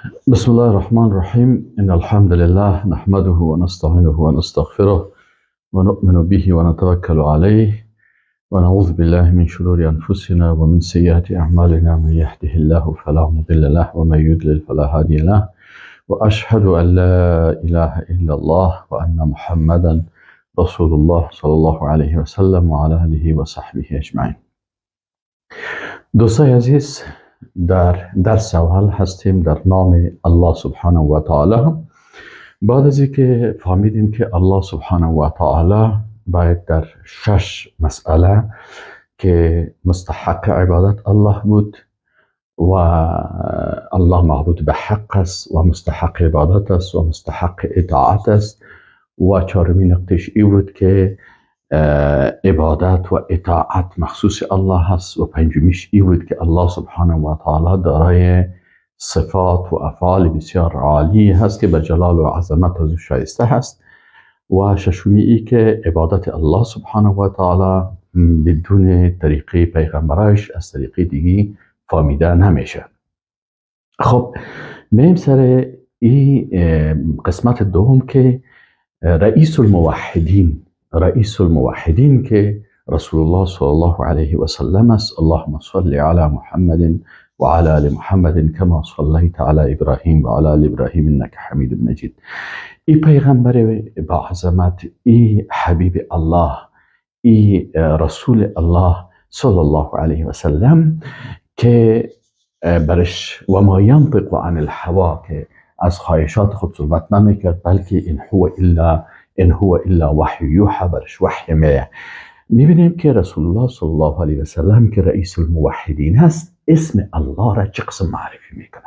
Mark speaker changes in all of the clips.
Speaker 1: بسم الله الرحمن الرحیم. ان الحمد لله نحمده ونستعینه ونستغفره ونؤمن به ونتوکل علیه ونعوذ بالله من شرور انفسنا ومن سیئات اعمالنا. من یهده الله فلا مضل له ومن یضلل فلا هادی له، واشهد ان لا اله الا الله وان محمدا رسول الله صلی الله علیه وسلم وعلى آله وصحبه اجمعین. دوستای عزیز، در درس اول هستیم در نام الله سبحانه و تعالی. بعد از اینکه فهمیدیم که الله سبحانه و تعالی باید در شش مسئله که مستحق عبادت الله بود و الله معبود به حق است و مستحق عبادت است و مستحق اطاعت است، و چهارمین نقطش ای بود که عبادت و اطاعت مخصوص الله هست، و پنجمیش ای بود که الله سبحانه و تعالی دارای صفات و افعال بسیار عالی هست که به جلال و عظمت از او شایسته هست، و ششمی ای که عبادت الله سبحانه و تعالی بدون طریقه پیغمبرش از طریقه دیگی فهمیده نمیشه. خب، میم سر این قسمت دوم که رئیس الموحدین، رئیس الموحدین که رسول الله صلی الله علیه و سلم است. اللهم صل علی محمد وعلى آل محمد كما صلیت علی ابراهیم و علی آل ابراهیم انک حمید مجید. ای پیغمبر با عظمت، ای حبیب الله، ای رسول الله صلی الله علیه و سلم که برش و ما ینطق عن الهوا، که از خواهشات خود صحبت نمیکرد، بلکه ان هو الا وحی یوحی، برش وحی میه. میبینیم که رسول الله صلی الله علیه و سلم که رئیس الموحدین هست، اسم الله را چه قسم معرفی میکنه.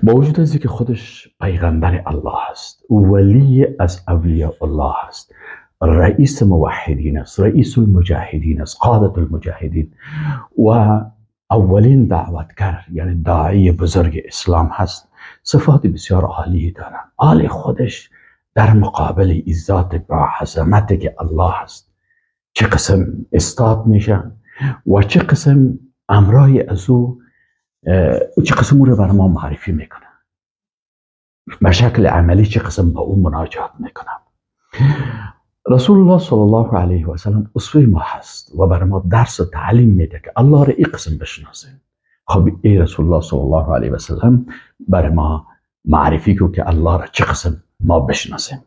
Speaker 1: با وجود از که خودش پیغمبر الله است، ولی از اولیاء الله است، رئیس موحدین است، رئیس المجاهدین است، قادة المجاهدین و اولین دعوتگر، یعنی داعی بزرگ اسلام هست، صفات بسیار عالی داره. حال خودش در مقابل ای ذات با عظمت که الله هست چه قسم استاد میشه و چه قسم امرای از او، چه قسم او رو بر ما معرفی میکنه، به شکل عملی چه قسم با او مناجات میکنه. رسول الله صلی الله علیه و سلم اسوه ما هست و بر ما درس و تعلیم میده که الله را ای قسم بشناسیم. خب، ای رسول الله صلی الله علیه و سلم بر ما معرفی کو که الله را چه قسم ما بشناسیم.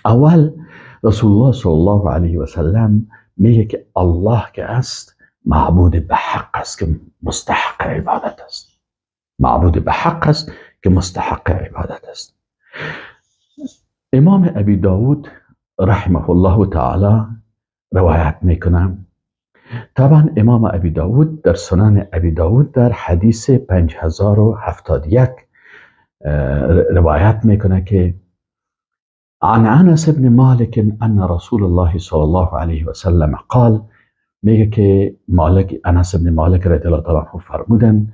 Speaker 1: اول رسول الله صلی الله علیه و سلم میگه که الله که است معبود به حق است که مستحق عبادت است، معبود به حق است که مستحق عبادت است. امام ابی داود رحمه الله تعالی روایت میکنه. طبعا امام ابی داود در سنن ابی داود در حدیث 5071 روایت میکنه که عن انس بن مالک ان رسول الله صلی الله علیه و سلم قال. میگه که مالک، انس بن مالک رضی الله تعالی عنه فرمودن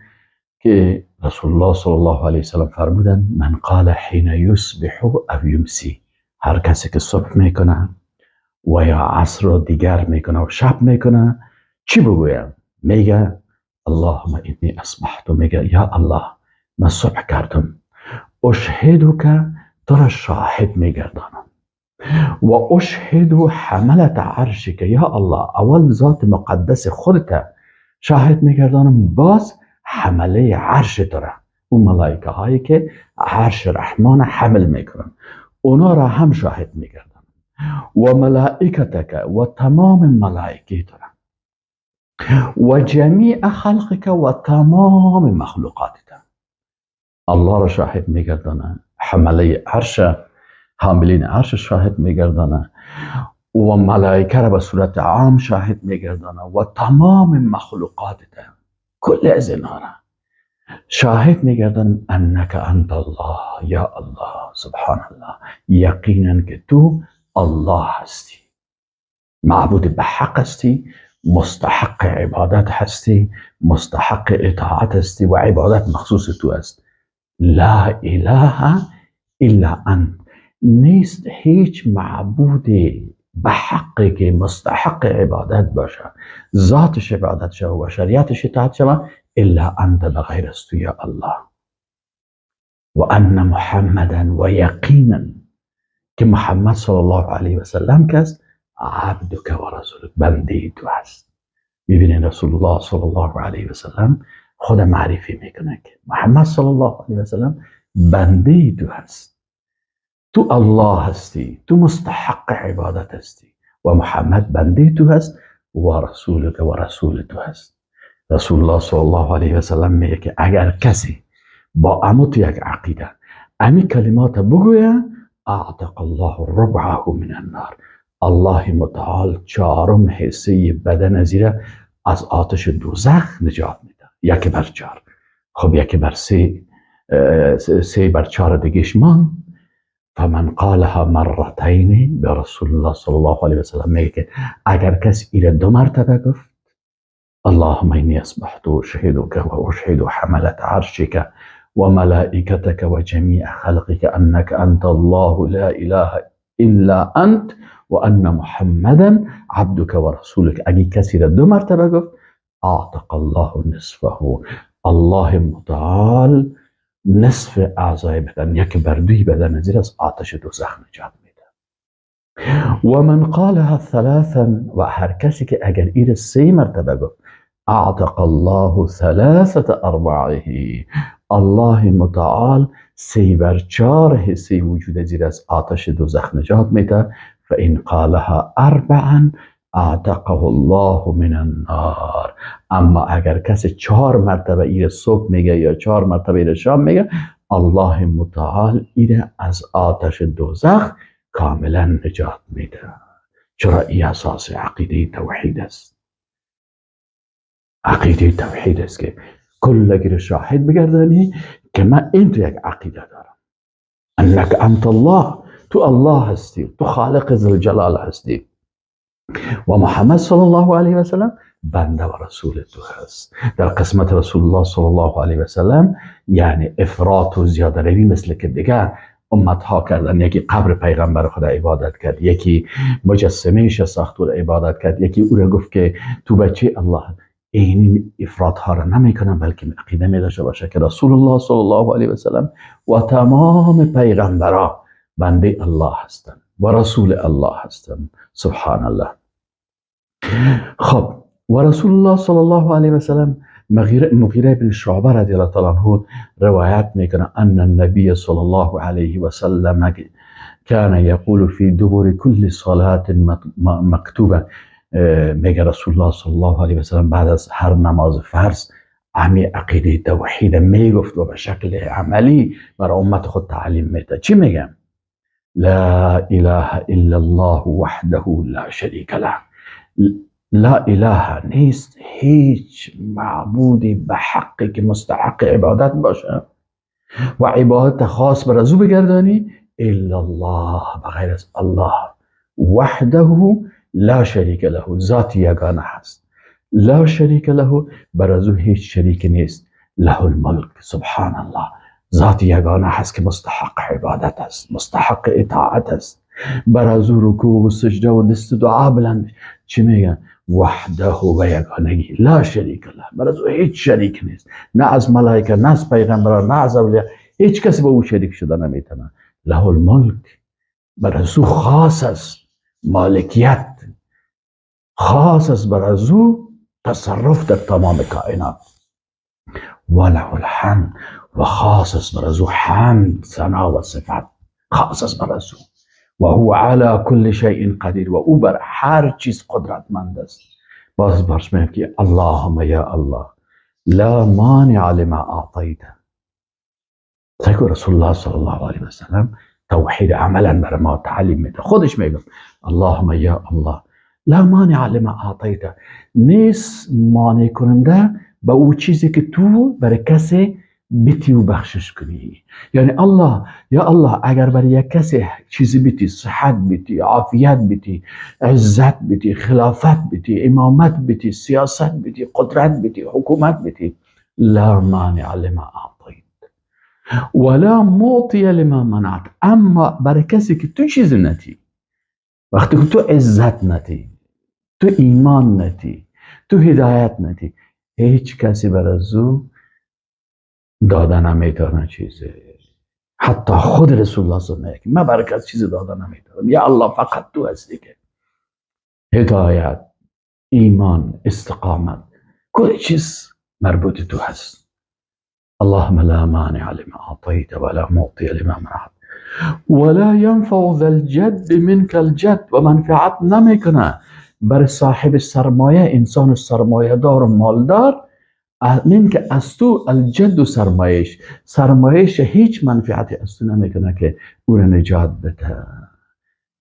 Speaker 1: که رسول الله صلی الله علیه وسلم فرمودن: من قال حین یصبح او یمسی، هر کسی که صبح میکنه و یا عصر رو دیگر میکنه و شب میکنه، چی بگویم؟ میگه اللهم انی اصبحت، میگه یا الله، من صبح کردم، اشهدک، تو را شاهد میگردانم، و اشهد حملة عرشک، یا الله، اول ذات مقدس خودت شاهد میگردانم، باز حمله عرش تو را، اون ملائکه هایی که عرش رحمان حمل میکنن، اونا را هم شاهد میگردانم، و ملائکتک، و تمام ملائکه تو را، و جمیع خلقک، و تمام مخلوقات. الله را شاهد میگردانه، حمله عرش، حاملین عرش شاهد میگردانه و ملائکه را به صورت عام شاهد میگردانه و تمام مخلوقات، کل از اینها را شاهد میگردانم، انک انت الله، یا الله، سبحان الله، یقینا که تو الله هستی، معبود به حق هستی، مستحق عبادت هستی، مستحق اطاعت هستی و عبادت مخصوص تو است. لا اله الا انت، نیست هیچ معبود به حقی که مستحق عبادت باشه، ذاتش عبادت شوه و شریعتش اطاعت شوه، الا انت، بغیر از تو یا الله. و ان محمدا، و یقینا که محمد صلی الله علیه و سلم که است، عبدک و رسولک، بنده تو هست. میبینین رسول الله صلی الله علیه و سلم خود معرفی میکنه که محمد صلی الله علیه و سلم بنده تو هست، تو الله هستی، تو مستحق عبادت هستی و محمد بنده تو هست و رسولک و رسول تو هست. رسول الله صلی الله علیه و سلم میگه که اگر کسی با اموت یک عقیده امی کلمات بگویه، اعتق الله ربعه من النار، الله متعال چهارم حصه بدن زیره از آتش دوزخ نجات میده، 1/4. خب 1/3، 3/4 دیگهش مان. فمن قالها مرتين، به رسول الله صلی الله علیه و سلم میگه که اگر کسی ایره 2 مرتبه گفت، اللهم إني أصبحت أشهدك وأشهد حملة عرشك وملائكتك وجميع خلقك أنك أنت الله لا إله إلا أنت وأن محمدا عبدك ورسولك. اگه کسی را 2 مرتبه گفت، اعتق الله نصفه، الله متعال نصف اعضای بدن، 1/2 بدن زیر از آتش دوزخ نجات میده. و من قالها ثلاثا، و هر کسی که اگر ایر 3 مرتبه گفت، اعتق الله 3/4، الله متعال 3/4 حصه وجود زیر از آتش دوزخ نجات میده. فإن قالها 4 اعتقه الله من النار. اما اگر کسی 4 مرتبه ایر صبح میگه یا 4 مرتبه ایر شام میگه، الله متعال ایر از آتش دوزخ کاملا نجات میده. چرا؟ ای اساس عقیده توحید است. عقیده توحید است که کل شاهد بگردانی که من این تو یک عقیده دارم، انک انت الله، تو الله هستی، تو خالق ذوالجلال هستی و محمد صلی الله علیه و سلم بنده و رسول تو هست. در قسمت رسول الله صلی الله علیه و سلم یعنی افراط و زیاده روی مثل که دیگه امت ها کردن، یکی قبر پیغمبر خدا عبادت کرد، یکی مجسمه ساخت و عبادت کرد، یکی او را گفت که تو بچه الله. این افراط ها را نمیکنن، بلکه عقیده می داشته باشه که رسول الله صلی الله علیه و سلم و تمام پیغمبرا بنده الله هستند و رسول الله هستند. سبحان الله. خب و رسول الله صلی الله علیه و سلم مغیره بن شعبه رضی الله تعالی عنه روایت میکنه ان النبی صلی الله علیه و سلم كان یقول فی دبر كل صلاة مکتوبه. میگه رسول الله صلی الله علیه و سلم بعد از هر نماز فرض همی عقیده توحید میگفت و به شکل عملی برای امت خود تعلیم میده. چی میگم؟ لا اله الا الله وحده لا شریک له. لا اله نیست هیچ معبودی به حقی که مستحق عبادت باشه و عبادت خاص بر از او بگردانی الا الله، بغیر از الله. وحده لا شریک له، ذات یگانه هست، لا شریک له، بر از او هیچ شریک نیست. له الملک، سبحان الله، ذات یگانه هست که مستحق عبادت است، مستحق اطاعت است، بر از او رکوع و سجده و دست دعا بلند. چی میگن؟ وحده و یگانگی، لا شریک له، بر از او هیچ شریک نیست، نه از ملائکه، نه از پیغمبران، نه از اولیاء، هیچ کسی با او شریک شده نمیتونه. له الملک، بر از او خاص است مالکیت، خاص است بر از او تصرف در تمام کائنات. و له الحمد، و خاص است بر از او حمد، ثنا و صفت، خاص است بر از او. و هو علی کل شیء قدیر، و او بر هر چیز قدرتمند است. باز برش میگم که اللهم یا الله لا مانع لما اعطیت. تکو رسول الله صلی الله علیه و سلم توحید عملا بر ما تعلیم میده، خودش میگه اللهم یا الله لا مانع لما اعطیت، نیست مانع کننده به او چیزی که تو برای کسی بیتی و بخشش کنی. یعنی الله یا الله اگر برای یک کسی چیزی بیتی، صحت بیتی، عافیت بیتی، عزت بیتی، خلافت بیتی، امامت بیتی، سیاست بیتی، قدرت بیتی، حکومت بیتی، لا مانع لما اعطیت ولا معطی لما منعت. اما برای کسی که تو چیز نتی، وقتی که تو عزت نتی، تو ایمان نتی، تو هدایت نتی، هیچ کسی بر از او داده نمیتونه چیزی. حتی خود رسول الله صلی الله علیه و من برای کس چیز داده نمیتونم، یا الله فقط تو هستی که هدایت، ایمان، استقامت، کل چیز مربوط تو هست. اللهم لا مانع لما اعطيت ولا معطي لما منعت ولا ينفع ذا الجد منك الجد. و منفعت نمیکنه بر صاحب سرمایه، انسان سرمایه دار و مالدار، من که از تو الجد و سرمایش، سرمایش هیچ منفعتی از تو نمیکنه که او را نجات بده.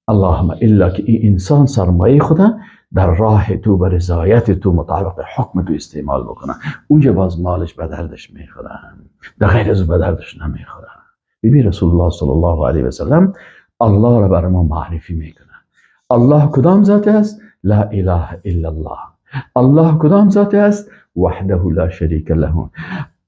Speaker 1: اللهم الا که این انسان سرمایه خدا در راه تو، به رضایت تو، مطابق حکم تو استعمال بکنه، اونجا باز مالش به دردش میخوره، در غیر از به دردش نمیخوره. ببین رسول الله صلی الله علیه و سلم الله را بر ما معرفی میکنه. الله کدام ذات است؟ لا اله الا الله. الله کدام ذات است؟ وحده لا شریک له.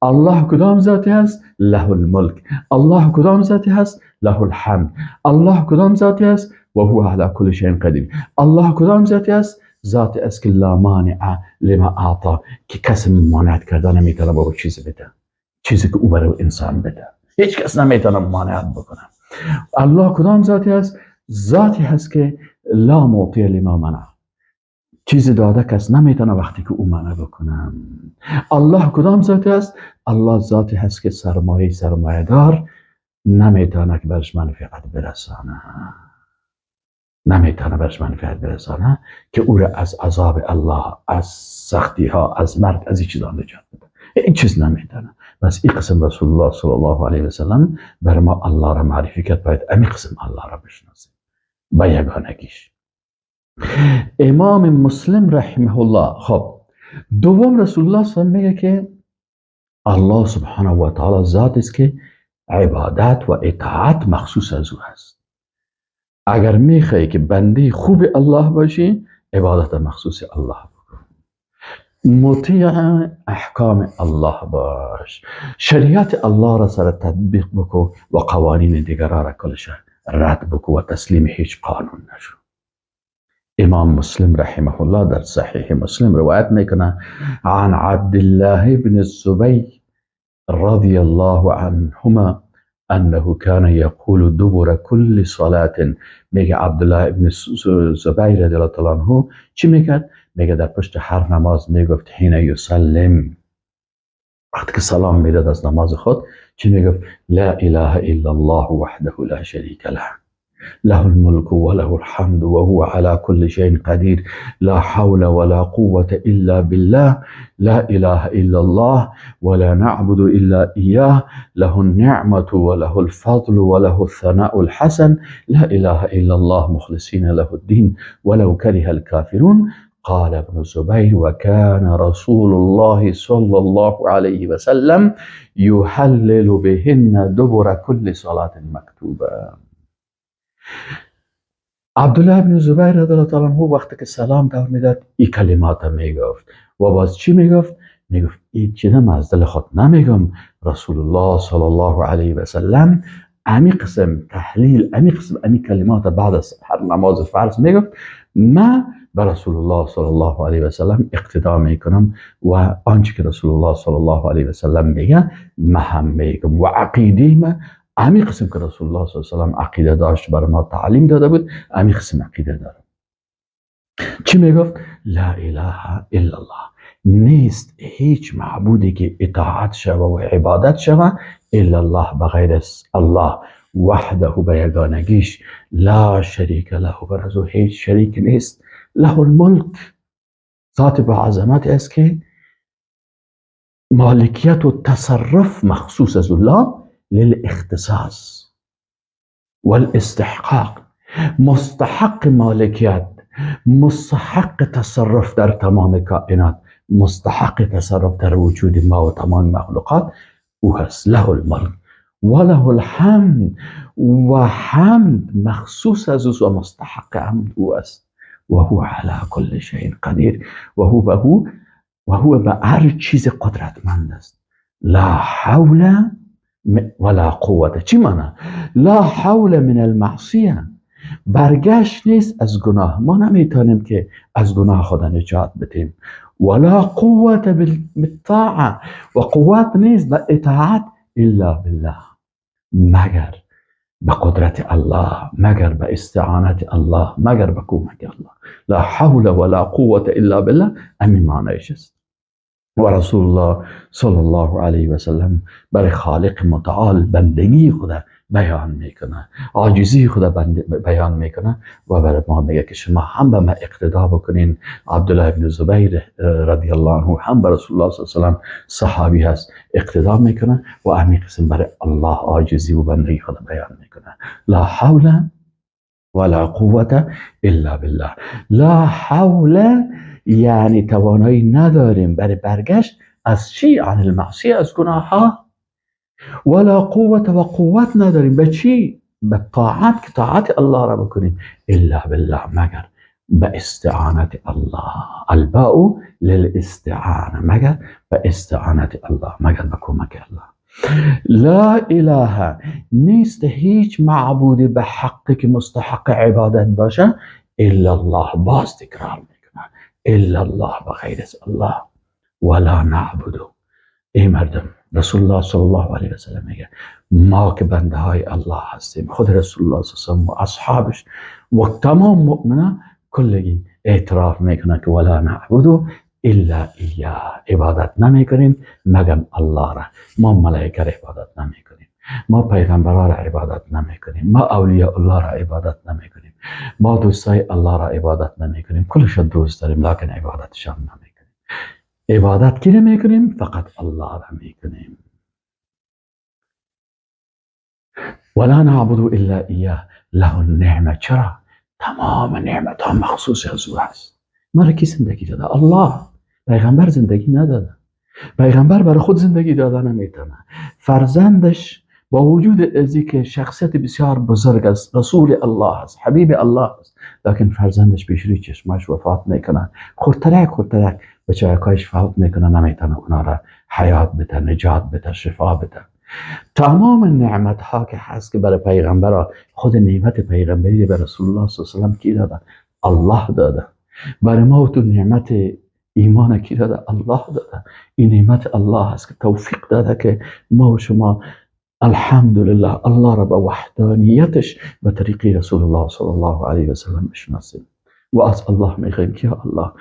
Speaker 1: الله کدام ذاتی است؟ له الملک. الله کدام ذاتی است؟ له الحمد. الله کدام ذاتی است؟ و هو علی کل شیء قدیر. الله کدام ذاتی است؟ ذات است که لا مانع لما اعطا، که کسی مانعت کرده نمیتونه به او چیزی بده، چیزی که او برای انسان بده، هیچ کس نمیتونه مانعت بکنه. الله کدام ذاتی است؟ ذاتی هست که لا معطی لما منع، چیزی داده کس نمیتونه وقتی که او منع بکنه. الله کدام ذاتی است؟ الله ذاتی هست که سرمایه سرمایه دار نمیتونه که برش منفعت برسانه، نمیتونه برش منفعت برسانه که او را از عذاب الله، از سختی ها، از مرگ، از این چیزا نجات بده، این چیز نمیتونه. بس این قسم رسول الله صلی الله علیه و سلم بر ما الله را معرفی کرد، باید امی قسم الله را بشناسیم با یگانگیش. امام مسلم رحمه الله، خب دوم رسول الله صلی الله علیه و میگه که الله سبحانه و تعالی ذات است که عبادت و اطاعت مخصوص از او هست. اگر میخوای که بنده خوب الله باشی، عبادت مخصوص الله بکن، مطیع احکام الله باش، شریعت الله را سر تطبیق بکن و قوانین دیگر را کلش رد بکن و تسلیم هیچ قانون نشو. امام مسلم رحمه الله در صحیح مسلم روایت میکنه عن عبد الله بن الزبیر رضی الله عنهما انه كان يقول دبر كل صلاة. میگه عبدالله ابن زبیر رضی الله تعالی عنه چی میکرد؟ میگه در پشت هر نماز میگفت حین یسلم، وقتی که سلام میداد از نماز خود چی میگفت؟ لا اله الا الله وحده لا شریک له له الملك وله الحمد وهو على كل شيء قدير لا حول ولا قوة إلا بالله لا إله إلا الله ولا نعبد إلا إياه له النعمة وله الفضل وله الثناء الحسن لا إله إلا الله مخلصين له الدين ولو كره الكافرون. قال ابن الزبير وكان رسول الله صلى الله عليه وسلم يهلل بهن دبر كل صلاة مكتوبة. عبدالله ابن زبیر رضی الله تعالی عنه وقتی که سلام دور میداد این کلمات میگفت و باز چی میگفت؟ میگفت این چیزم از دل خود نمیگم، رسول الله صلی الله علیه و سلم امی قسم تحلیل، امی قسم امی کلمات بعد از هر نماز فرض میگفت. ما به رسول الله صلی الله علیه و سلم اقتدا میکنم و آنچه که رسول الله صلی الله علیه و سلم میگه ما هم میگم و عقیده ما امی قسم که رسول الله صلی الله علیه و سلم عقیده داشت بر ما تعلیم داده بود، امی قسم عقیده دارم. چی میگفت؟ لا اله الا الله، نیست هیچ معبودی که اطاعت شوه و عبادت شوه الا الله، بغیر از الله، وحده به یگانگیش، لا شریک له، بر از او هیچ شریک نیست، له الملک، ذات با عظمت است که مالکیت و تصرف مخصوص از الله للاختصاص والاستحقاق، مستحق مالکیت، مستحق تصرف در تمام کائنات، مستحق تصرف در وجود ما و تمام مخلوقات او هست. له الملک وله الحمد، و حمد مخصوص از اوست و مستحق حمد او است. و هو علی کل شیء قدیر، و هو به هر چیز قدرتمند است. لا حول ولا قوة، چی معنی؟ لا حول من المعصیه، برگشت نیست از گناه، ما نمیتونیم که از گناه خود نجات بدیم. ولا قوة بالطاعة، و قوت نیست به اطاعت الا بالله، مگر به قدرت الله، مگر به استعانت الله، مگر به کمک الله. لا حول ولا قوة الا بالله، همین معنیش است. و رسول الله صلی الله علیه و سلم برای خالق متعال بندگی خود بیان میکنه، عاجزی خود بیان میکنه و برای ما میگه که شما هم به ما اقتدا بکنین. عبدالله بن زبیر رضی الله عنه هم به رسول الله صلی الله علیه و سلم صحابی هست، اقتدا میکنه و همین قسم برای الله عاجزی و بندگی خود بیان میکنه. لا حول ولا قوة الا بالله. لا حول یعنی توانایی نداریم برای برگشت از چی؟ عن المعصیه، از گناه ها. ولا قوة و قوت نداریم به چی؟ به طاعت، که طاعت الله را بکنیم. الا بالله، مگر به استعانت الله. الباء للاستعانه، مگر به استعانت الله، مگر به کمک الله. لا اله، نیست هیچ معبودی به حقی که مستحق عبادت باشه الا الله. باز تکرار میکنه الا الله، بغیر از الله. ولا نعبد. ای مردم، رسول الله صلی الله علیه و سلم میگه ما که بنده های الله هستیم، خود رسول الله صلی الله علیه و سلم و اصحابش و تمام مؤمنان کلگی اعتراف میکنه که ولا نعبد الا ایاه، عبادت نمیکنیم مگم الله را. ما ملائکه را عبادت نمیکنیم، ما پیغمبران را عبادت نمیکنیم، ما اولیاء الله را عبادت نمیکنیم، ما دوستای الله را عبادت نمیکنیم. کلش دوست داریم لکن عبادتشان نمیکنیم. عبادت کی نمیکنیم؟ فقط الله را میکنیم. ولا نعبد الا ایاه له النعمه. چرا؟ تمام نعمت ها مخصوص از او هست. ما را کی زندگی داده؟ الله. پیغمبر زندگی نداده. پیغمبر برای خود زندگی داده نمیتونه. فرزندش با وجود ازی که شخصیت بسیار بزرگ است، رسول الله است، حبیب الله است، لکن فرزندش پیش روی چشماش وفات میکنه. خردترک خردترک بچه‌هایش فوت میکنه، نمیتونه اونا را حیات بده، نجات بده، شفا بده. تمام نعمت ها که هست که برای پیغمبر، خود نعمت پیغمبری به رسول الله صلی الله علیه و سلم کی داده؟ الله داده. برای ما و تو نعمت ایمان کی داده؟ الله داده. این نعمت الله است که توفیق داده که ما و شما الحمدلله الله را به وحدانیتش به طریق رسول الله صلی الله علیه و سلم بشناسیم. و از الله میخوایم که یا الله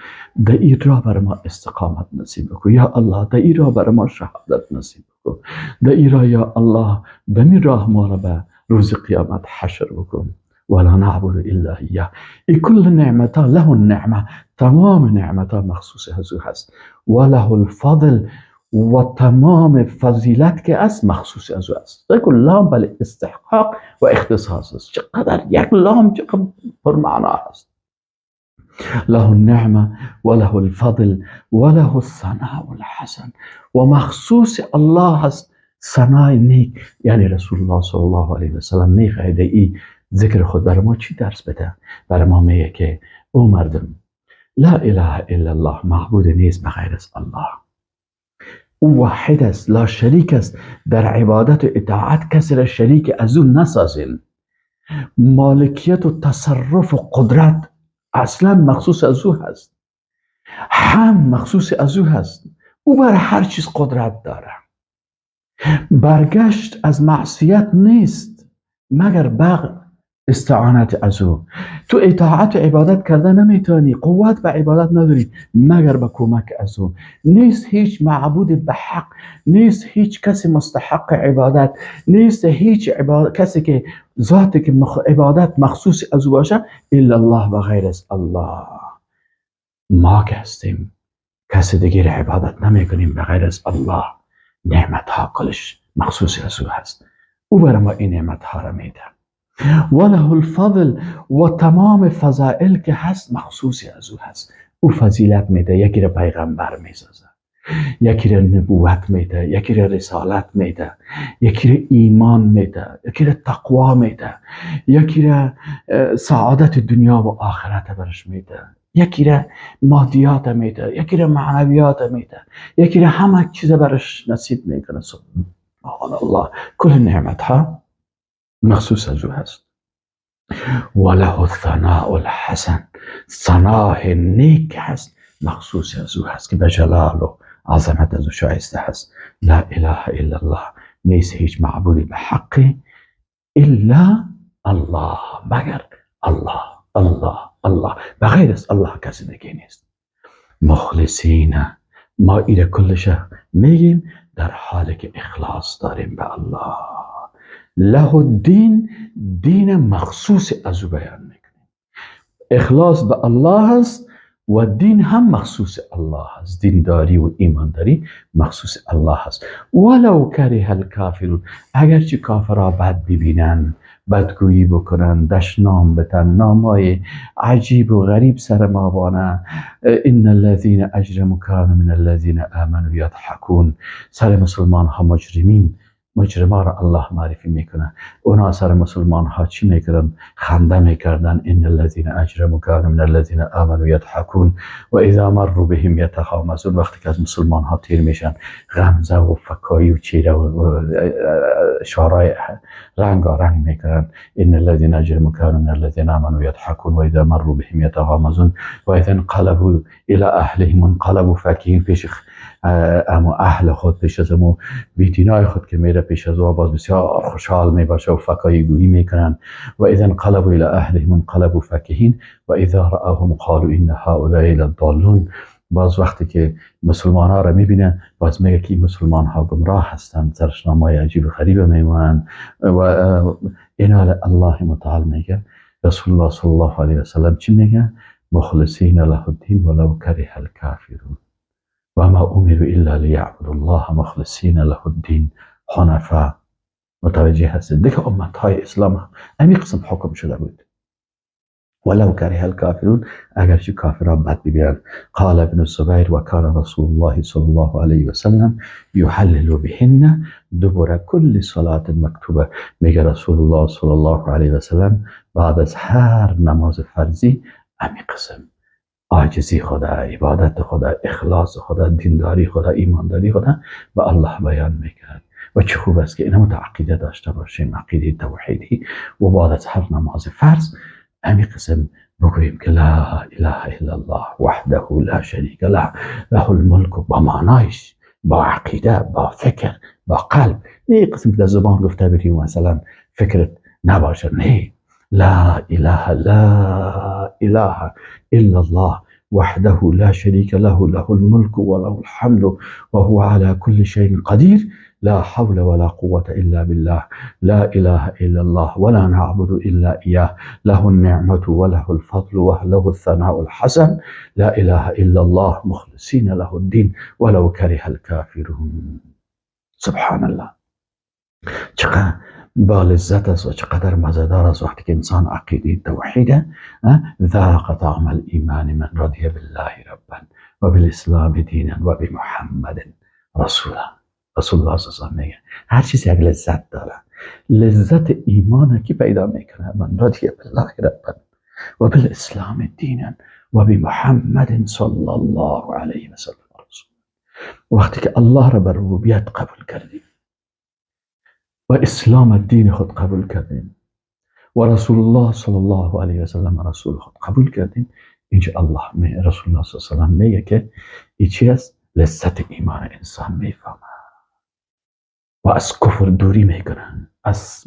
Speaker 1: در این راه بر ما استقامت نصیب بکن، یا الله در این راه بر ما شهادت نصیب بکن، در این راه یا الله در این راه ما را به روز قیامت حشر بکن. ولا نعبد الا ایاه. ای کل نعمتا له النعمه، تمام نعمتا مخصوص از او هست. وله الفضل، و تمام فضیلت که است مخصوص از او است. یک لام بل استحقاق و اختصاص است. چقدر یک لام چقدر پرمعنا است. له النعمة وله الفضل وله الثناء الحسن، و مخصوص الله است ثنای نیک. یعنی رسول الله صلی الله علیه و سلم میخواهد ای ذکر خود برای ما چی درس بده؟ برای ما میگه که او مردم لا اله الا الله، معبود نیست بغیر از الله. او واحد است، لا شریک است. در عبادت و اطاعت کسی را شریک از او نسازین. مالکیت و تصرف و قدرت اصلا مخصوص از او هست، هم مخصوص از او هست. او بر هر چیز قدرت داره. برگشت از معصیت نیست مگر بغ استعانت از او. تو اطاعت و عبادت کرده نمیتونی، قوت به عبادت نداری مگر به کمک از او. نیست هیچ معبود به حق، نیست هیچ کسی مستحق عبادت، نیست هیچ کسی که ذاتی که عبادت مخصوص از او باشه الا الله و غیر از الله. ما که هستیم کسی دیگه عبادت نمیکنیم به غیر از الله. نعمت ها کلش مخصوص از او هست. او برای ما این نعمت ها را میده. وله الفضل، و تمام فضائل که هست مخصوص از او هست. او فضیلت میده، یکی را پیغمبر میسازه، یکی را نبوت میده، یکی را رسالت میده، یکی را ایمان میده، یکی را تقوا میده، یکی را سعادت دنیا و آخرت برش میده، یکی را مادیات میده، یکی را معنویات میده، یکی را همه چیز برش نصیب میکنه. سبحان الله، کل نعمت ها مخصوص از او هست. وله الثناء الحسن، ثناء نیک هست مخصوص از او هست که به جلال و عظمت از او شایسته هست. لا اله الا الله، نیست هیچ معبودی به حق الا الله، مگر الله، الله، الله، بغیر از الله کسی دیگه نیست. مخلصین، ما ایره کلش میگیم در حالی که اخلاص داریم به الله. له الدین، دین مخصوص از او بیان میکنیم. اخلاص به الله است و دین هم مخصوص الله است. دینداری و ایمانداری مخصوص الله است. ولو کره الکافرون، اگرچه کافرها بد ببینن، بدگویی بکنن، دشنام بتن، نامای عجیب و غریب سر ما بانن، ان الذین اجرموا کانوا من الذین آمنوا یضحکون، سر مسلمان ها مجرمین، مجرما را الله معرفی میکنه. اونا سر مسلمان ها چی میکردن؟ خنده میکردن. ان الذین اجرموا کانوا من الذین آمنوا یضحکون و اذا مروا بهم یتغامزون. وقتی که از مسلمان ها تیر میشن، غمزه و فکایی و چیره و اشارای رنگارنگ میکردن. ان الذین اجرموا کانوا من الذین آمنوا یضحکون و اذا مروا بهم یتغامزون و اذا انقلبوا الی اهلهم انقلبوا فکهین. پیش اما اهل خود، پیش از امو بیدینای خود که میره پیش از او، باز بسیار خوشحال میباشه و فکایی گویی میکنن. و اذا انقلبوا الى اهلهم انقلبوا فکهین و اذا رأوهم قالوا ان هؤلاء لضالون. باز وقتی که مسلمان ها را میبینه، باز میگه که این مسلمان ها گمراه هستند، سرشنامای عجیب و غریب میمونن. و اینا الله متعال میگه، رسول الله صلی الله علیه وسلم چی میگه؟ مخلصین له الدین ولو کره الکافرون و ما امروا الا لیعبدوا الله مخلصین له الدین حنفا. متوجه هستید دیگه امت های اسلام همین قسم حکم شده بود. ولو کره الکافرون، اگرچه کافران بد ببینند. قال ابن الزبیر و کان رسول الله صلی الله علیه و سلم یحلل بهن دبر کل صلاة مکتوبه. میگه رسول الله صلی الله علیه و سلم بعد از هر نماز فرضی امی قسم عاجزی خدا، عبادت خدا، اخلاص خدا، دینداری خدا، ایمانداری خدا به الله بیان میکرد. و چه خوب است که اینا عقیده داشته باشیم، عقیده توحیدی، و بعد از هر نماز فرض همین قسم بگوییم که لا اله الا الله وحده لا شریک له له الملک، با معنایش، با عقیده، با فکر، با قلب. نه قسم که در زبان گفته بریم مثلا فکرت نباشه، نه، لا اله لا اله الا الله وحده لا شريك له له الملك وله الحمد وهو على كل شيء قدير لا حول ولا قوة إلا بالله لا إله إلا الله ولا نعبد إلا إياه له النعمة وله الفضل وله الثناء الحسن لا إله إلا الله مخلصين له الدين ولو كره الكافرون. سبحان الله، چقدر با لذت است و چقدر مزهدار است وقتی که انسان عقیده توحید ذاق طعم الایمان من رضی بالله ربا و بالاسلام دینا و بمحمد رسولا. رسول الله صلی الله علیه و میگه هر چیزی یک لذت داره. لذت ایمان کی پیدا میکنه؟ من رضی بالله ربا و بالاسلام دینا و بمحمد صلی الله علیه و سلم رسول. وقتی که الله را بر ربوبیت قبول کردیم و اسلام دین خود قبول کردیم و رسول الله صلی الله علیه و سلم رسول خود قبول کردیم، اینجا الله رسول الله صلی الله علیه و سلم میگه که این چی است؟ لذت ایمان انسان میفهمه و از کفر دوری میکنه، از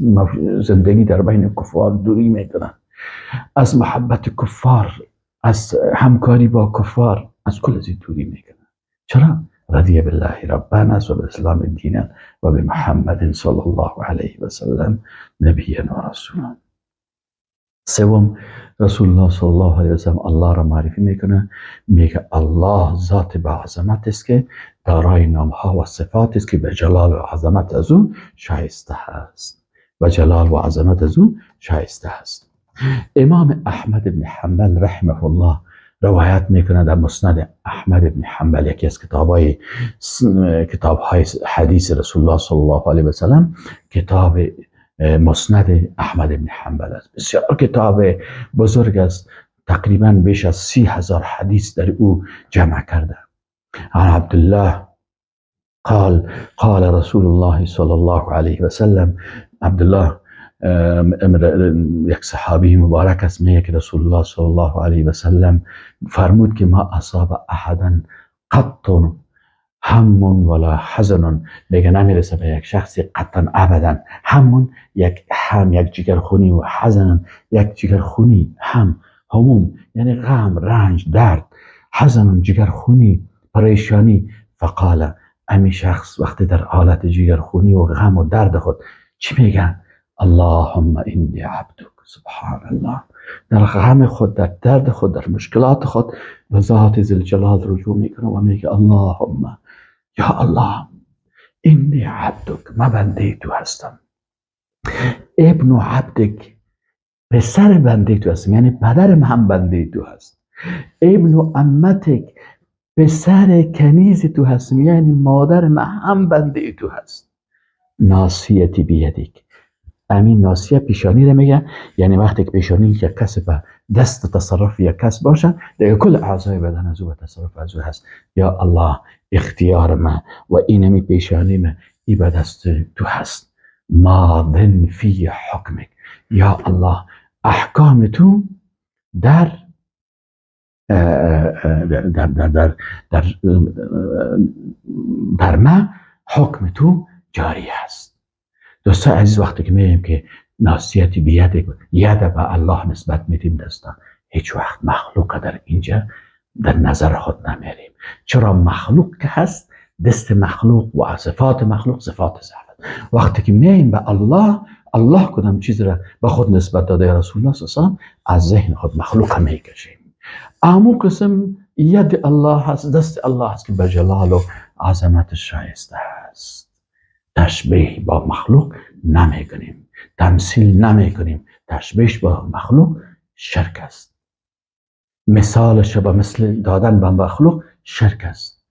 Speaker 1: زندگی در بین کفار دوری میکنه، از محبت کفار، از همکاری با کفار، از کل از دوری میکنه. چرا؟ رضی بالله ربنا و بالاسلام دینا و بمحمد صلی الله علیه و سلم نبیا و رسولا. سوم، رسول الله صلی الله علیه و سلم الله را معرفی میکنه، میگه الله ذات با عظمت است که دارای نام ها و صفات است که به جلال و عظمت از او شایسته است، و جلال و عظمت از او شایسته است. امام احمد بن حنبل رحمه الله روایت میکنه در مسند احمد بن حنبل، یکی از کتابهای حدیث رسول الله صلی الله علیه و سلم، کتاب مسند احمد بن حنبل است. بسیار کتاب بزرگ است، تقریبا بیش از 30,000 حدیث در او جمع کرده. عن عبدالله قال قال رسول الله صلی الله علیه و سلم، عبدالله یک صحابی مبارک است، میگه که رسول الله صلی الله علیه و سلم فرمود که ما اصاب احدا قط هم ولا حزن، میگه نمیرسه به یک شخصی قطعا ابدا. همون یک هم یک جگرخونی و حزن یک جگرخونی، هم هموم یعنی غم، رنج، درد، حزن جگرخونی، پریشانی. فقال، امی شخص وقتی در حالت جگرخونی و غم و درد خود چی میگن؟ اللهم انی عبدک. سبحان الله، در غم خود، در درد خود، در مشکلات خود به ذات ذوالجلال رجوع میکنه و میگه اللهم یا الله انی عبدک، من بنده تو هستم، ابن عبدک، پسر بنده تو هستم، یعنی پدرم هم بنده تو هست، ابن امتک، پسر کنیز تو هستم، یعنی مادر من هم بنده تو هست، ناصیتی بیدک، امین ناصیه پیشانی رو میگه، یعنی وقتی که پیشانی یک کس به دست تصرف یک کس باشه دیگه کل اعضای بدن از او به تصرف از او هست. یا الله اختیار ما و اینمی پیشانی ما ای به دست تو هست. ماض فی حکمک، یا الله احکام تو در در در در در بر ما حکم تو جاری هست. دوستان عزیز، وقتی که میگیم که ناصیتی بید، ید به الله نسبت میدیم دوستان، هیچ وقت مخلوق در اینجا در نظر خود نمیریم. چرا؟ مخلوق که هست، دست مخلوق و صفات مخلوق صفات ضعف. وقتی که میایم به الله، الله کدام چیز را به خود نسبت داده رسول الله صلی الله علیه و از ذهن خود مخلوق میکشیم. امو قسم ید الله هست، دست الله هست که به جلال و عظمت شایسته هست. تشبیه با مخلوق نمی کنیم، تمثیل نمی کنیم. تشبیه با مخلوق شرک است. مثالش با مثل دادن به مخلوق شرک است.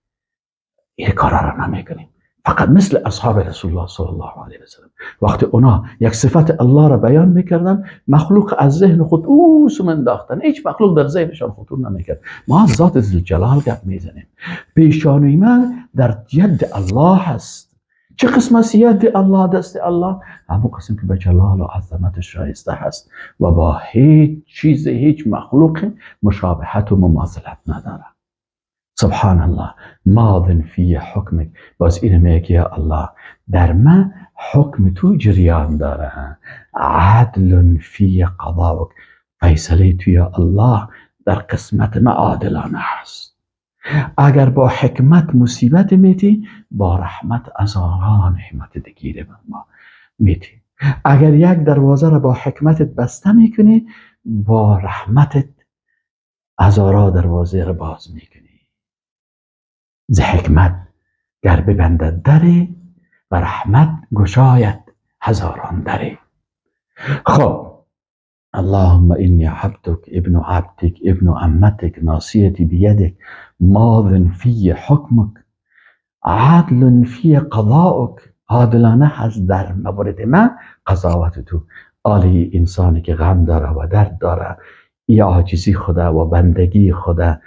Speaker 1: این کارا را نمی کنیم. فقط مثل اصحاب رسول الله صلی الله علیه و سلم، وقتی اونا یک صفت الله را بیان میکردن، مخلوق از ذهن خود او سو انداختن، هیچ مخلوق در ذهنشان خطور نمیکرد. ما از ذات ذوالجلال گپ میزنیم. پیشانی من در ید الله هست. چه قسم است ید الله، دست الله؟ همون قسم که به جلال و عظمت شایسته هست و با هیچ چیز، هیچ مخلوق مشابهت و مماثلت نداره. سبحان الله، ماض فی حکمک، باز اینو میگه یا الله در من حکم تو جریان داره. عدل فی قضاوک، فیصله تو یا الله در قسمت ما عادلانه هست. اگر با حکمت مصیبت میتی، با رحمت هزاران نعمت دیگه به ما میتی. اگر یک دروازه را با حکمتت بسته میکنی، با رحمتت هزاران دروازه را باز میکنی. ز حکمت گر ببندد دری، و رحمت گشاید هزاران دری. خب اللهم انی عبدک ابن عبدک ابن امتک ناصیتی بیدک ماض فی حکمک عدل فی قضاءک، عادلانه هست در مورد من قضاوت تو. آلی انسانی که غم داره و درد داره، ای عاجزی خدا و بندگی خدا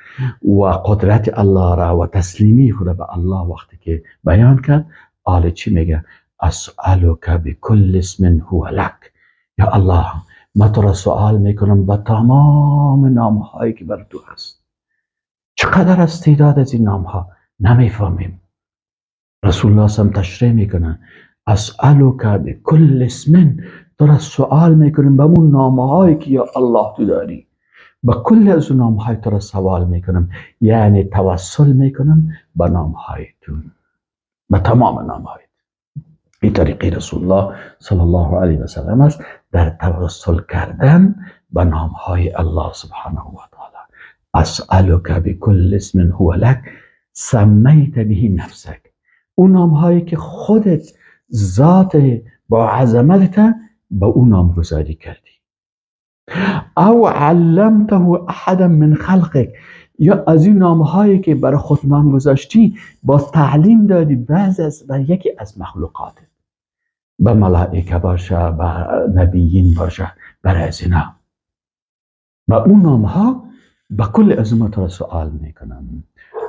Speaker 1: و قدرت الله را و تسلیمی خدا به الله وقتی که بیان کرد، آل چی میگه؟ اسألک بکل اسم هو لک، یا الله ما تو را سوال میکنم با تمام نامهایی که بر تو هست. چقدر از تعداد از این نامها نمیفهمیم. رسول الله صلی تشریح میکنه اسألک بکل اسم، تو را سوال میکنیم به اون نامهایی که یا الله تو داری، با کل از اون نامهای تو را سوال میکنم، یعنی توسل میکنم به نامهای تو، به تمام نامهای. این طریقه رسول الله صلی الله علیه و سلم است در توسل کردن به نامهای الله سبحانه و تعالی. اسألک بکل اسم هو لک سمیت به نفسک، اون نامهایی که خودت ذات با عظمتت به اون نامگذاری کردی. او علمته احدا من خلقک، یا از این نامهایی که برای خود نام گذاشتی با تعلیم دادی بعض از و یکی از مخلوقات، به ملائکه باشه، به نبیین باشه، برای از اینا با اون نامها با کل از اون را سوال میکنم.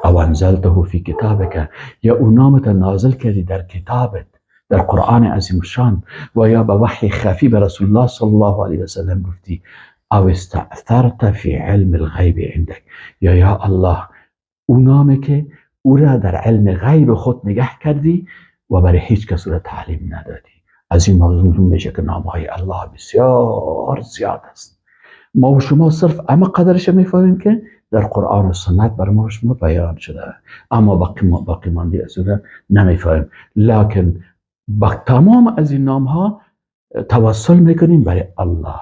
Speaker 1: او انزلته فی کتابک، یا اون نامت نازل کردی در کتابت، در قرآن عظیم الشان، و یا به وحی خفی به رسول الله صلی الله علیه و سلم گفتی. او استأثرت فی علم الغیب عندک، یا یا الله اون نامی که او را در علم غیب خود نگه کردی و برای هیچ کس او را تعلیم ندادی. از این موضوع میشه که نام های الله بسیار زیاد است. ما و شما صرف اما قدرش میفهمیم که در قرآن و سنت بر ما و شما بیان شده، اما باقی مانده از او را نمیفهمیم. لکن با تمام از این نام ها توسل میکنیم برای الله.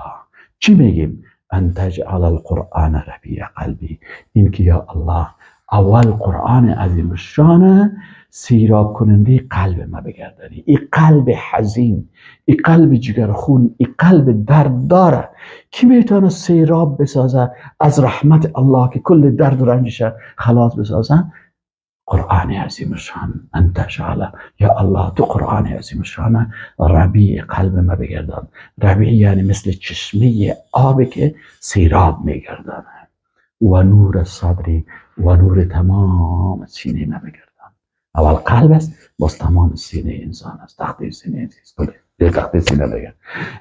Speaker 1: چی میگیم؟ ان تجعل القرآن ربیع قلبی. این که یا الله اول قرآن عظیم الشان سیراب کننده قلب ما بگردانی. این قلب حزین، این قلب جگرخون، این قلب درد داره کی میتونه سیراب بسازه از رحمت الله که کل درد و رنجش خلاص بسازه؟ قرآن عظیم الشان. ان تجعل، یا الله تو قرآن عظیم الشان ربیع قلب ما بگردان. ربیع یعنی مثل چشمه آب که سیراب میگردانه. و نور صدری و نور تمام سینه ما بگردان. اول قلب است، باز تمام سینه انسان است، تخته سینه انسان است، تخته سینه بگرد.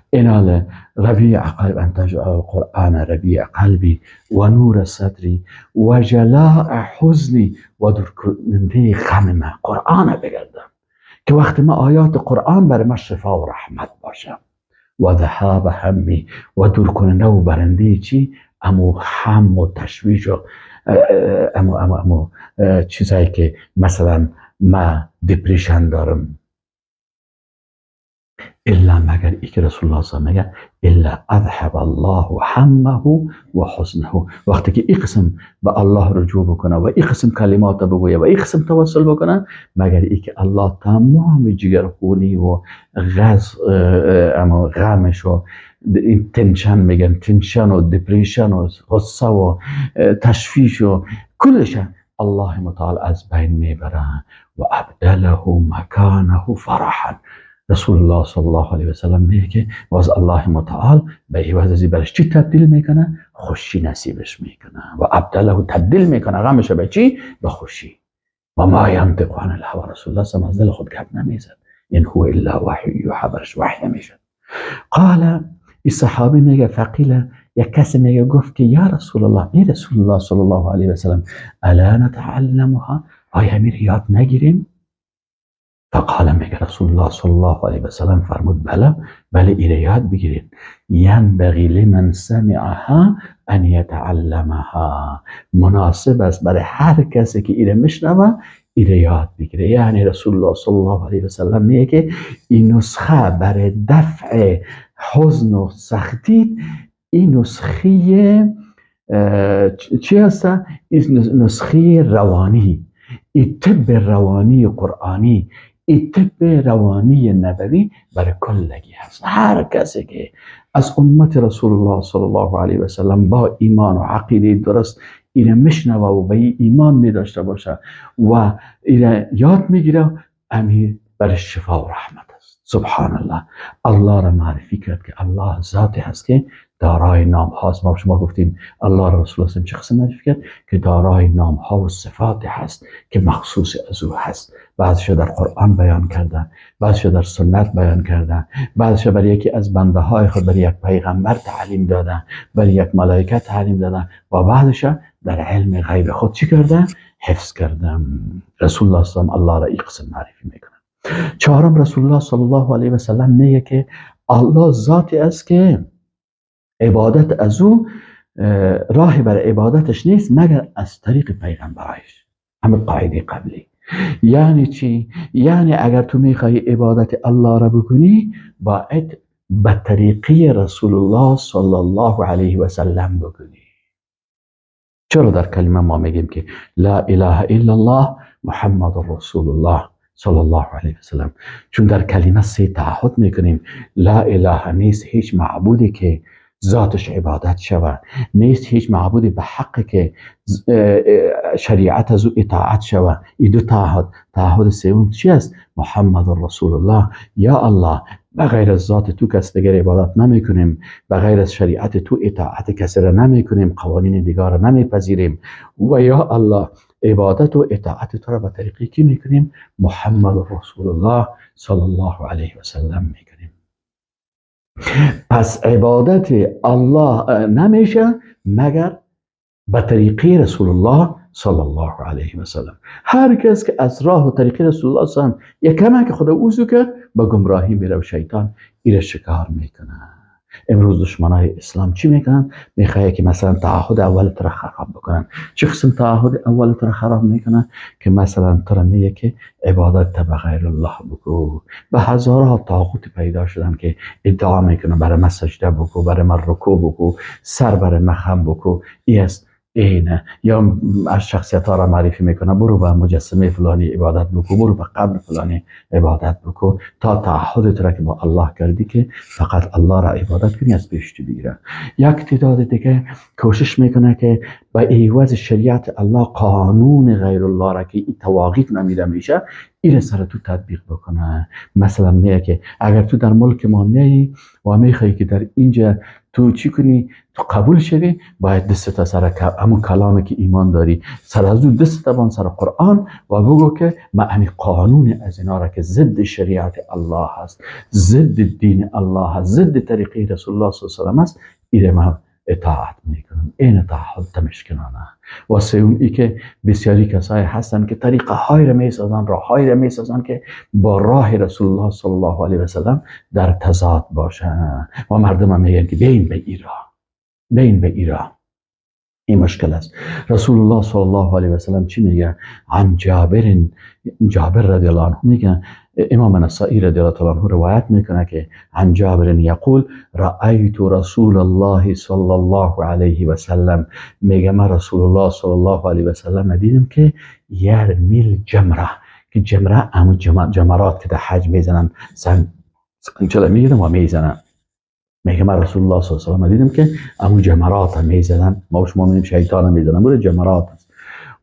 Speaker 1: اینال ربیع قلب، ان تجعل القرآن ربیع قلبی و نور صدری و جلاء حزنی و دور کننده غم ما. قرآن بگردم که وقتی ما آیات قرآن بر ما شفا و رحمت باشه. و ذهاب همی و دور کننده و برنده چی؟ امو هم و تشویش و امو امو امو چیزایی که مثلا ما depression دارم. الا مگر ای که رسول الله صلی الله علیه و میگه الا اذهب الله همه و حزنه. وقتی که این قسم به الله رجوع بکنه و این قسم کلمات بگویه و این قسم توسل بکنه، مگر ای که الله تمام جگرخونی و غز اما غمش و این tension میگن، tension و depression و غصه و تشویش و کلش الله متعال از بین میبره. و ابدله مکانه فرحا. رسول الله صلی الله علیه و سلم میگه که باز الله متعال به عوض از برش چی تبدیل میکنه؟ خوشی نصیبش میکنه. و ابدله تبدیل میکنه غمش به چی؟ به خوشی. و ما ینطق عن الهوى. رسول الله صلی الله علیه و از دل خود گپ نمیزد. ان هو الا وحی یوحی، برش وحی نمیشد. قال این صحابی میگه فقیل، یک کسی میگه گفت که یا رسول الله، ای رسول الله صلی الله علیه و سلم، الا نتعلمها؟ آیا امیر یاد نگیریم؟ فقال میگه رسول الله صلی الله علیه و سلم فرمود بله، بله ایره یاد بگیرید. ینبغی لمن سمعها ان یتعلمها. مناسب است برای هر کسی که ایره میشنوه ایره یاد بگیره. یعنی رسول الله صلی الله علیه و سلم میگه که این نسخه برای دفع حزن و سختی، این نسخه چی هست؟ این نسخه روانی، این طب روانی قرآنی، این طب روانی نبوی برای کلگی هست. هر کسی که از امت رسول الله صلی الله علیه و سلم با ایمان و عقیده درست اینه میشنوه و به ایمان می داشته باشه و اینه یاد میگیره، امیر برای شفا و رحمت است. سبحان الله. الله را معرفی کرد که الله ذاتی هست که دارای نام هاست. ما شما گفتیم الله را رسول الله چه قسم معرفی کرد که دارای نام ها و صفات هست که مخصوص از او هست. بعضش در قرآن بیان کرده، بعضش در سنت بیان کرده، بعضش برای یکی از بنده های خود، برای یک پیغمبر تعلیم داده، برای یک ملائکه تعلیم داده و بعضش در علم غیب خود چی کرده؟ حفظ کرده. رسول الله صلی الله علیه و الله را این قسم معرفی میکنه. چهارم، رسول الله صلی الله علیه و سلم میگه که الله ذاتی است که عبادت از او راه برای عبادتش نیست مگر از طریق پیغمبرایش. همه قاعده قبلی. یعنی چی؟ یعنی اگر تو میخوای عبادت الله را بکنی باید به طریقی رسول الله صلی الله علیه و سلم بکنی. چرا در کلمه ما میگیم که لا اله الا الله محمد رسول الله صلی الله علیه و سلم؟ چون در کلمه سه تعهد میکنیم. لا اله نیست هیچ معبودی که ذاتش عبادت شود، نیست هیچ معبودی به حق که شریعت از او اطاعت شود. این دو تعهد. تعهد سوم چی است؟ محمد رسول الله. یا الله بغیر از ذات تو کس دیگر عبادت نمی کنیم، بغیر از شریعت تو اطاعت کسی را نمی کنیم، قوانین دیگر را نمی پذیریم و یا الله عبادت و اطاعت تو را به طریقی کی می کنیم؟ محمد رسول الله صلی الله علیه و سلم می کنیم. پس عبادت الله نمیشه مگر به طریقی رسول الله صلی الله علیه و سلم. هر کس که از راه و طریق رسول الله صلی الله علیه و سلم یک کمک خود اوزو کرد، با گمراهی میره و شیطان ایره شکار میکنه. امروز دشمنای اسلام چی میکنن؟ میخواه که مثلا تعهد اول تر خراب بکنن. چه قسم تعهد اول تر خراب میکنن؟ که مثلا تر میگه که عبادت به غیر الله بکو. به هزارها طاغوت پیدا شدن که ادعا میکنن برای من سجده بکو، برای من رکوع بکو، سر برای من خم بکو. ای است اینه. یا از شخصیت ها را معرفی میکنه، برو به مجسمه فلانی عبادت بکو، برو به قبر فلانی عبادت بکو، تا تعهد را که با الله کردی که فقط الله را عبادت کنی از پیش تو بگیره. یک تعداد دیگه کوشش میکنه که به عوض شریعت الله قانون غیر الله را که این طواغیت نامیده میشه این سر تو تطبیق بکنه. مثلا میگه که اگر تو در ملک ما میایی و میخوای که در اینجا تو چی کنی، تو قبول شوی، باید دست تا سر همون کلامی که ایمان داری سر از او دست بان سر قرآن و بگو که من همین قانون از اینا را که ضد شریعت الله هست، ضد دین الله هست، ضد طریقه رسول الله صلی الله علیه و سلم است، ایره من اطاعت میکنم. این تعهد تمشکنانه. و سوم ای که بسیاری کسایی هستن که طریقه های را میسازن، راه های را میسازن که با راه رسول الله صلی الله علیه و سلم در تضاد باشن و مردم هم میگن که بین به ایرا، بین به ایرا. این مشکل است. رسول الله صلی الله علیه و سلم چی میگه؟ عن جابر، جابر رضی الله عنه میگه، امام نسائی رضی الله عنه روایت میکنه که عن جابر یقول رأیت رسول الله صلی الله علیه و سلم، میگه من رسول الله صلی الله علیه و سلم دیدم که یرمی الجمره، که جمره همون جمرات که در حج میزنن، سنگ میگیرن و میزنن. میگه من رسول الله صلی الله علیه و سلم دیدم که همون جمرات هم میزدن، ما شما میگیم شیطان هم میزدن، بود جمرات است.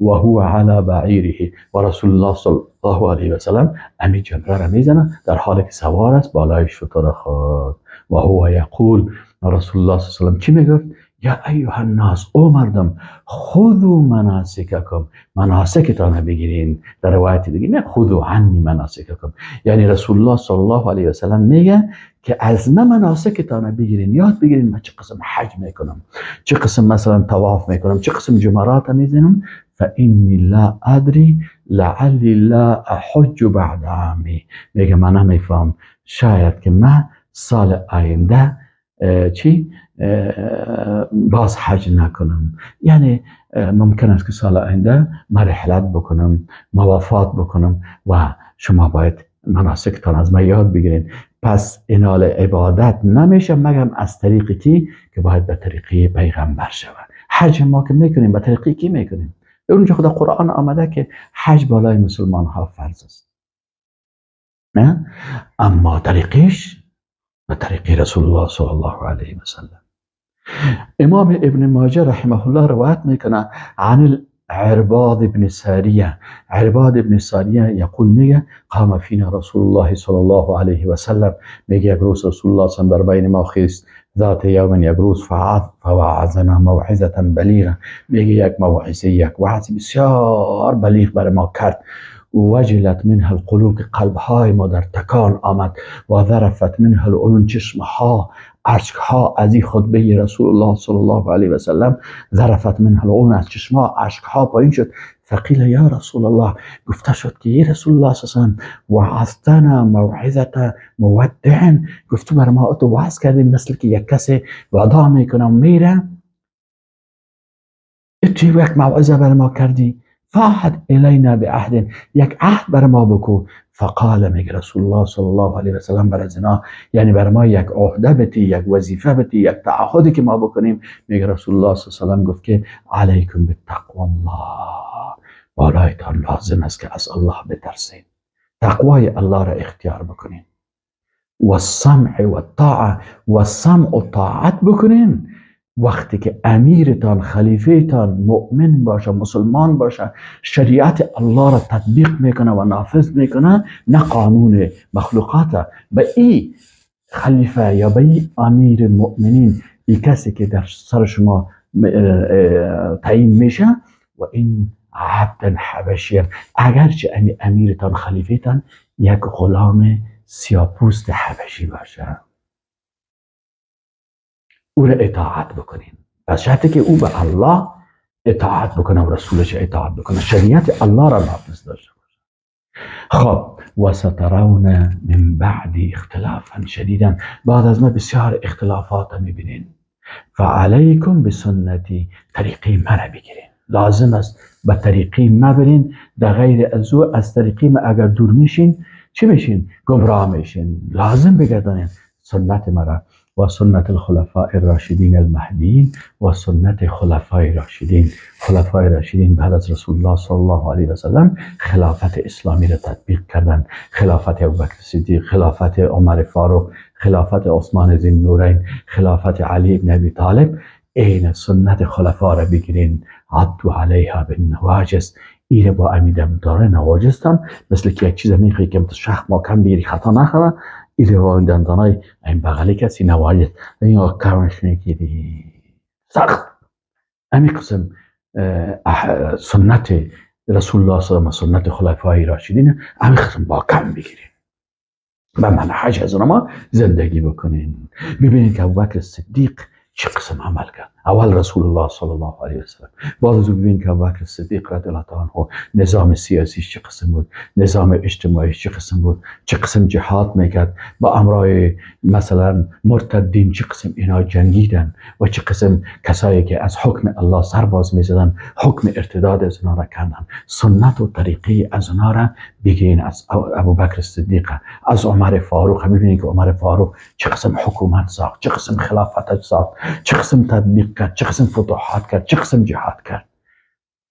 Speaker 1: و هو علی بعیره، و رسول الله صلی الله علیه و سلم امی جمره را میزنه در حالی که سوار است بالای شتر خود. و هو یقول، رسول الله صلی الله علیه و سلم چی میگفت؟ یا ایها الناس، او مردم، خذوا مناسککم، مناسکتان بگیرین. در روایت دیگه میگه خذوا عنی مناسککم، یعنی رسول الله صلی الله علیه و سلم میگه که از من مناسکتان بگیرین، یاد بگیرین من چه قسم حج میکنم، چه قسم مثلا طواف میکنم، چه قسم جمرات میزنم. فانی لا ادری لعلی لا احج بعد عامی، میگه من نمیفهم، شاید که من سال آینده چی باز حج نکنم، یعنی ممکن است که سال آینده من رحلت بکنم، موافات بکنم و شما باید مناسکتان از من یاد بگیرین. پس انال عبادت نمیشه مگم از طریق کی؟ که باید به طریقه پیغمبر شود. حج ما که میکنیم به طریقی کی میکنیم؟ در اونجا خدا قرآن آمده که حج بالای مسلمان ها فرض است، نه؟ اما طریقش به طریق رسول الله صلی الله علیه و سلم. امام ابن ماجه رحمه الله روایت میکنه عن عرباض بن ساریه، عرباض بن ساریه یقول، میگه قام فینا رسول الله صلی الله علیه و سلم، میگه یک روز رسول الله صلی در بین ما خیست، ذات یوم، یک روز، فوعظنا موعظه بلیغه، میگه یک موعظه، یک وعظ بسیار بلیغ بر ما کرد. وجلت منها القلوب، قلب های ما در تکان آمد، و ذرفت منها العیون، چشم ها اشک ها از این خطبه رسول الله صلی الله علیه و سلم، ذرفت منها العیون، از چشم ها اشک ها پایین شد. فقیل یا رسول الله، گفته شد که ای رسول الله صلی الله علیه و سلم، وعظتنا موعظه مودع، گفت بر ما تو وعظ کردیم مثل که یک کسی وداع میکنه میره، تو یک موعظه بر ما کردی، فعهد الینا بعهد، یک عهد بر ما بکو. فقال، میگه رسول الله صلی الله علیه و سلم بر از اینا، یعنی بر ما یک عهده بتی، یک وظیفه بتی، یک تعهدی که ما بکنیم. میگه رسول الله صلی الله علیه و سلم گفت که علیکم بتقوى الله، بالایتان لازم است که از الله بترسید، تقوای الله را اختیار بکنین، و السمع و الطاعه، و سمع و طاعت بکنین. وقتی که امیرتان، خلیفهتان مؤمن باشه، مسلمان باشه، شریعت الله را تطبیق میکنه و نافذ میکنه، نه قانون مخلوقات، به ای خلیفه یا به ای امیر مؤمنین، ای کسی که در سر شما تعیین میشه، و ان عبدا حبشیا، اگرچه امیرتان، خلیفهتان یک غلام سیاپوست حبشی باشه، او را اطاعت بکنین، پس شرطی که او به الله اطاعت بکنه و رسولش اطاعت بکنه، شریعت الله را نافذ داشته باشه. خب و سترون من بعدی اختلافا شدیدا، بعد از ما بسیار اختلافات میبینین. فعلیکم بسنتی، طریقی مرا بگیرین، لازم است به طریقی ما برین، در غیر از او از طریقی ما اگر دور میشین چی میشین؟ گمراه میشین. لازم بگردانین سنت مرا و سنت الخلفاء الراشدین المهدیین و سنت خلفای راشدین. خلفای راشدین بعد از رسول الله صلی الله علیه و سلم خلافت اسلامی را تطبیق کردن، خلافت ابوبکر صدیق، خلافت عمر فاروق، خلافت عثمان ذی النورین، خلافت علی بن ابی طالب. این سنت خلفا را بگیرین، عضوا علیها بالنواجذ، ایره با امیده داره نواجذ مثل که یک چیز میخوای که شخ ما کم بگیری خطا نخوره، ایره با دندانای این بغلی کسی نواجذ این کمش میگیری سخت. امی قسم سنت رسول الله صلی الله علیه و سنت خلفای راشدین امی قسم با کم بگیرین و منهج از ما زندگی بکنین. ببینید که ابوبکر صدیق چه قسم عمل کرد، اول رسول الله صلی الله علیه و سلم، بعد از ببین که ابوبکر صدیق رضی الله تعالی عنه نظام سیاسیش چه قسم بود، نظام اجتماعیش چه قسم بود، چه قسم جهاد میکرد با امرای مثلا مرتدین، چه قسم اینا جنگیدن و چه قسم کسایی که از حکم الله سرباز میزدن حکم ارتداد از اونا را کردن. سنت و طریقه از اونا را بگیرین، از ابوبکر صدیق، از عمر فاروق. ببینید که عمر فاروق چه قسم حکومت ساخت، چه قسم خلافت ساخت، چه قسم تطبیق کرد، چه قسم فتوحات کرد، چه قسم جهاد کرد.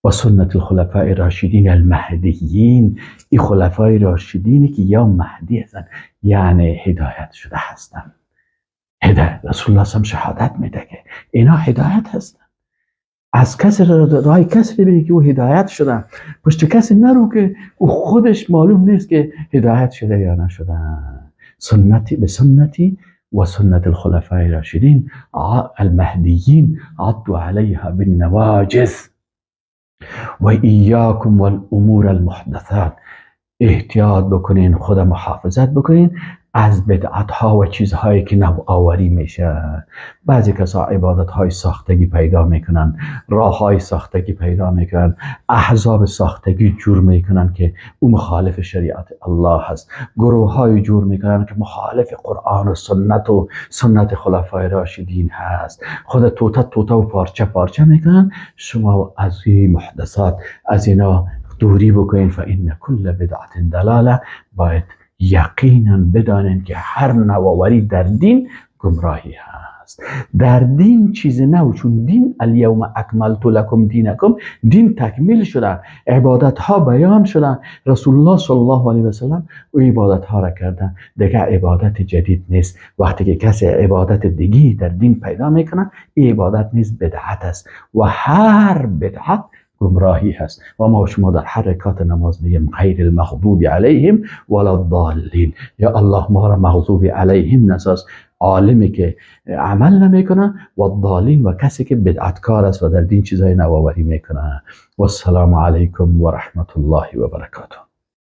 Speaker 1: و سنت الخلفاء الراشدین المهدیین، این خلفای راشدینی که یا مهدی هستن یعنی هدایت شده هستن. هدایت رسول الله هم شهادت میده که اینا هدایت هستن. از کسی رای کسی ببینی که او هدایت شده، پشت کسی نرو که او خودش معلوم نیست که هدایت شده یا نشده. سنتی به سنتی و سنت الخلفاء الراشدین المهدیین عضوا علیها بالنواجذ و ایاکم والامور المحدثات. احتیاط بکنین، خود محافظت بکنین از بدعت ها و چیزهایی که نو آوری میشه. بعضی کسا عبادت های ساختگی پیدا میکنن، راه های ساختگی پیدا میکنن، احزاب ساختگی جور میکنن که او مخالف شریعت الله هست، گروه های جور میکنن که مخالف قرآن و سنت و سنت خلفای راشدین هست، خود توته توته و پارچه پارچه میکنن. شما از این محدثات از اینا دوری بکنین. فان کل بدعت دلاله. باید یقینا بدانین که هر نوآوری در دین گمراهی هست. در دین چیز نو، چون دین الیوم اکملت لکم دینکم، دین تکمیل شده، عبادت ها بیان شده، رسول الله صلی الله علیه و سلم او عبادت ها را کرده، دیگه عبادت جدید نیست. وقتی که کسی عبادت دیگی در دین پیدا میکنه، این عبادت نیست، بدعت است و هر بدعت گمراهی هست. و ما شما در هر رکعت نماز میگیم غیر المغضوب علیهم ولا الضالین. یا الله ما را مغضوب علیهم نساز، عالمی که عمل نمیکنه، و الضالین و کسی که بدعتکار است و در دین چیزای نوآوری میکنه. و السلام علیکم و رحمت الله و برکاته.